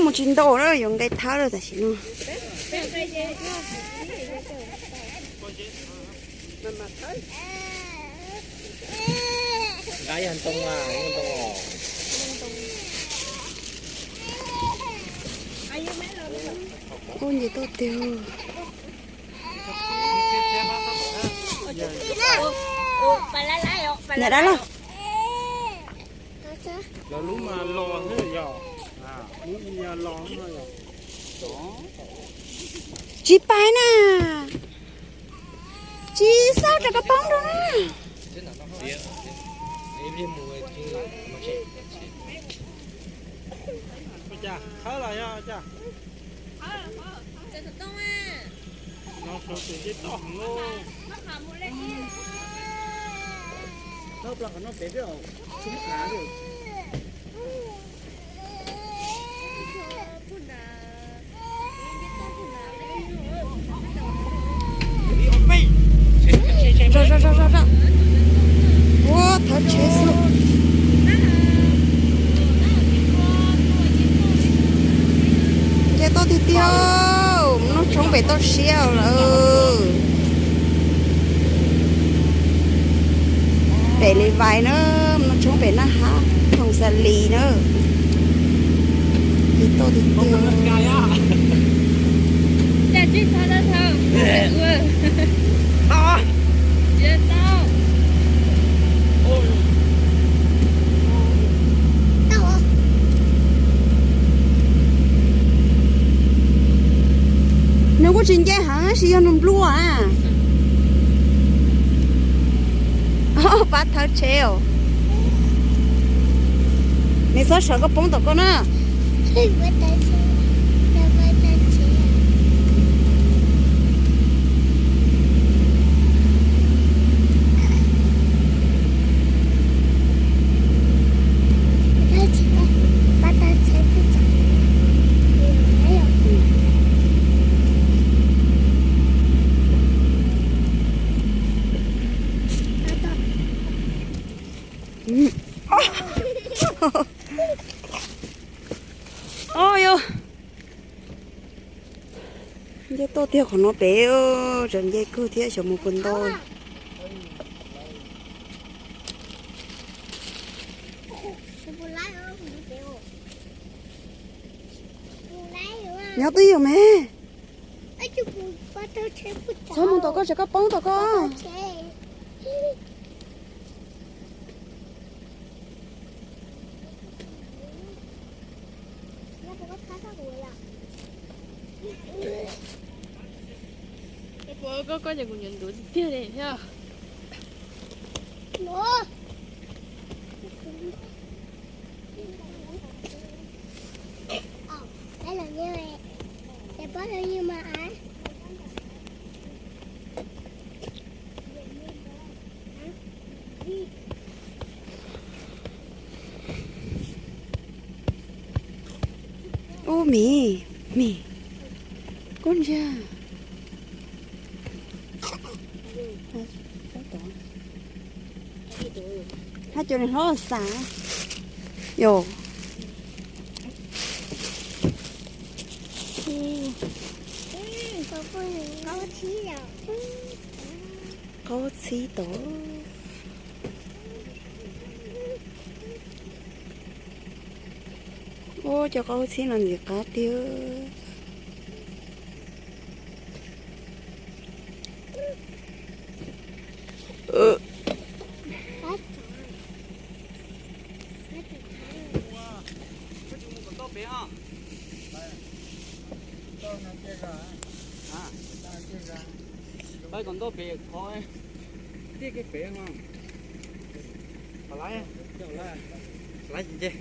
Mus tsis ntau na, yuav nqe thawb lawm tam sim no. Ub, nce toj tiag. Niam dab laug. Tsis pais na. Tsis xauj rau koj poob rau na. Zog zog zog zog zog. Ua thawv tsheb xwb. Nce toj tiag tiag, noj tshoob pem toj siab lawm. Pem Levis na, noj tshoob pem Naj Hab, Thoom Xa Lis na. Nce toj tiag tiag. Nws kuj tsis nce heev tab sis yog nws nplua. Pab thawb tsheb os. Nws txhob sawv koj poob tom koj na. Os yog, nce toj tiag qhov no pem, tseem nce kawg thiab xyov mus puas ntau. Nyob twb yog me. Txhob mus tom koj, tsam koj poob tom koj. Koj, koj ces kuv nyuam ntuav tiag tiag li thiab. Ub, me, me, koj ntsia. Hab cov niag hlob xav yog qaub txhib tod. Ua cov qaub txhib no ntxim qab tiag. Pab kom ntoj pem qhov tiaj kiag pem no. Qhov laiv, laiv tsis nce.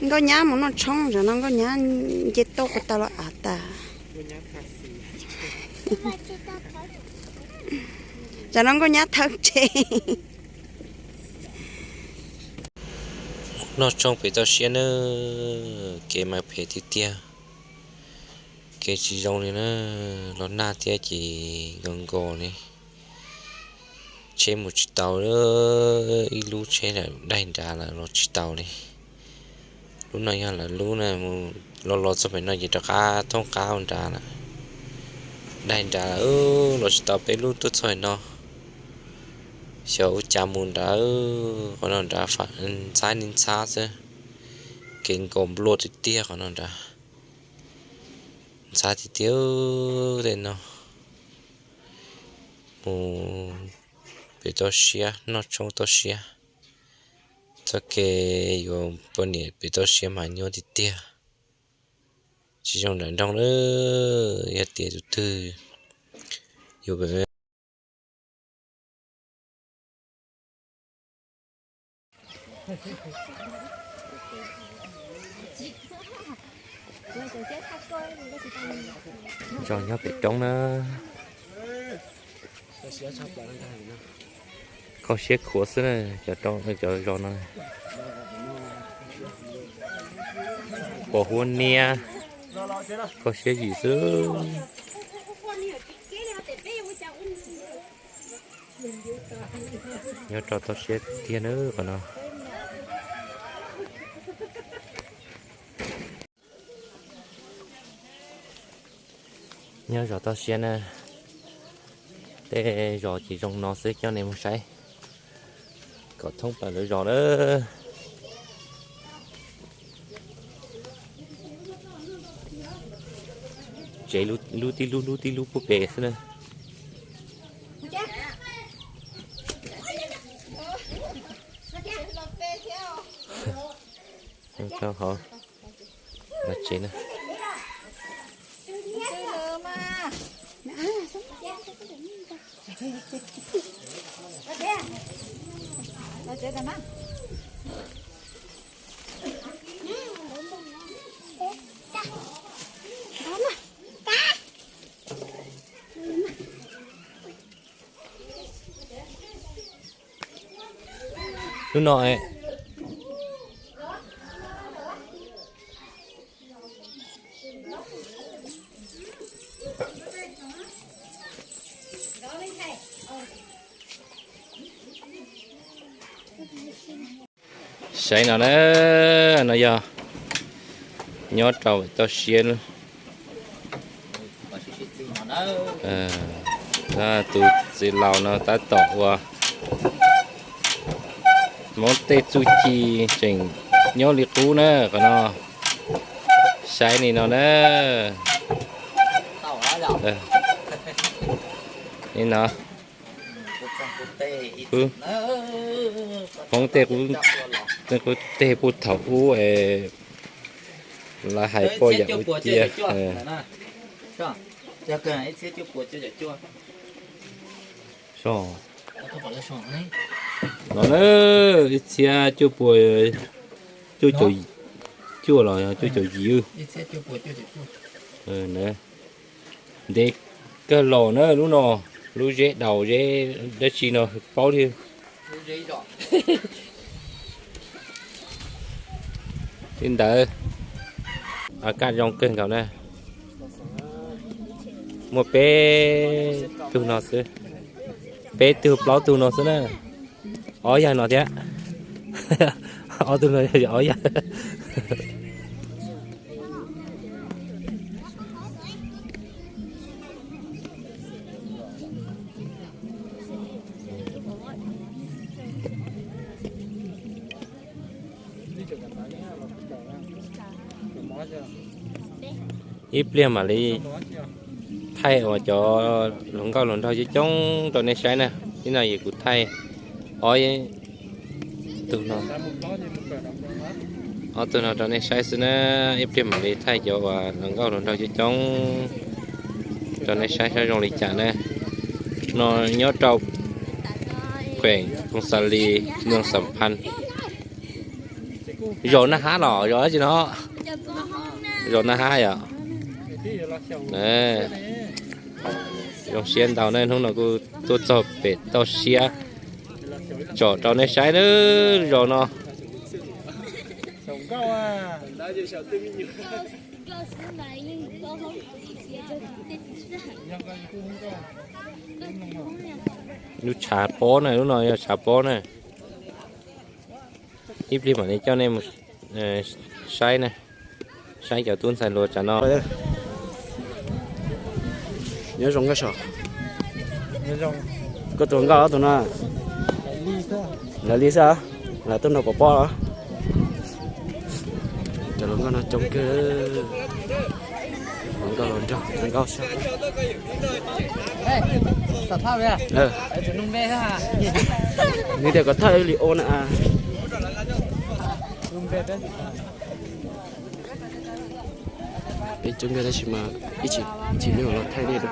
Nkauj Nyab mus noj tshoob, zaum no Nkauj Nyab nce toj ko taw los av tas. Zaum no Nkauj Nyab thawb tsheb. Noj tshoob pem toj siab na, kev mas phem tiag tiag, kev tsis zoo li na, los nag thiab ces nkaus nkaus li. Tsheb mus tsis tau, ib lub tsheb lawm daig nrad lawm los tsis tau li. Lub no yog lawv lub na, mus los los txog pem no ces rov qab thoob qab ua nrad lawm. Daig nrad lawm, los tsis tau, peb lub tuaj txog no. Xyov ua cas mus nrad, qhov no nrad ntxhab ni ntxhab xwb, kev nkaus nplua tiag tiag qhov no nrad. Ntxhab tiag tiag tej no. Mus pem toj siab, noj tshoob toj siab, txoj kev yuav poj niam pem toj siab mas nyuaj tiag tiag. Tsis zoo nram nroog na, yog tias tus twg yuav pem Zos nyob pem roob na. Kho siab khuav xwb na, cov zos no. Pos huab niab, kho siab yim xwb. Nyob rau toj siab tiag na qhov no. Nyob zos toj siab na, tej zos ces zoo no xwb, coj nej mus saib kom thoob plaws lawv zos na. Tsev lub tib lub lub tib lub puag pem xwb na. Rau hauv tsev na. Lub no Saib no na, no yog nyob rau toj siab. Tus txiv laus no tab tom ua Hmoob tej txuj ci tseem nyob li qub na qhov no. Saib li no na. Li no, Hmoob tej qub teg puag thaum ub es lawv hais poj yam ua cia. No na, ib txhiab cuaj puas cuaj caum cuaj los yog cuaj caum yim. Ntev kawg los na lub no, lub zeb daus zeb dab tsi no paub li. Li ntawd, a kaj zoo kawg nkaus na. Muaj peb tug no xwb, peb tug plaub tug no xwb na. Ob yawg no thiab, ob tug no yog ob yawg. Ib pliag mam li thaij uas cov hluas nkauj hluas nraug coob coob rau nej saib na. Ib no yog kuv thaij ob tug no, ob tug no rau nej saib xwb na. Ib pliag mam li thaij cov uas hluas nkauj hluas nraug coob coob rau nej saib saib zoo li cas na. No nyob rau kheem Phoos Xas Lis, moos Xam Phas. Zos Naj Hab los zos dab tsi no? Zos Naj Hab yom. Zoo siab ntau na, hnub no kuj tuaj txog pem toj siab tsom rau nej saib na, zos no. Lub tshav pob na, lub no yog tshav pob na. Ib pliag mam li coj nej mus saib na, saib cov tub ntxhais hluas tsam no. Nyob zoo nkauj sov. Koj tus hluas nkauj tus no? Lawv li xwb, lawv tuaj nrog pov pob. Cov hluas nkauj no coob kawg. Hluas nkauj hluas nraug, hluas nkauj sab. Nws tias kom thawj li ua na. Peb coob kawg tab sis mas ib chim, chim nej los thaij nej dua.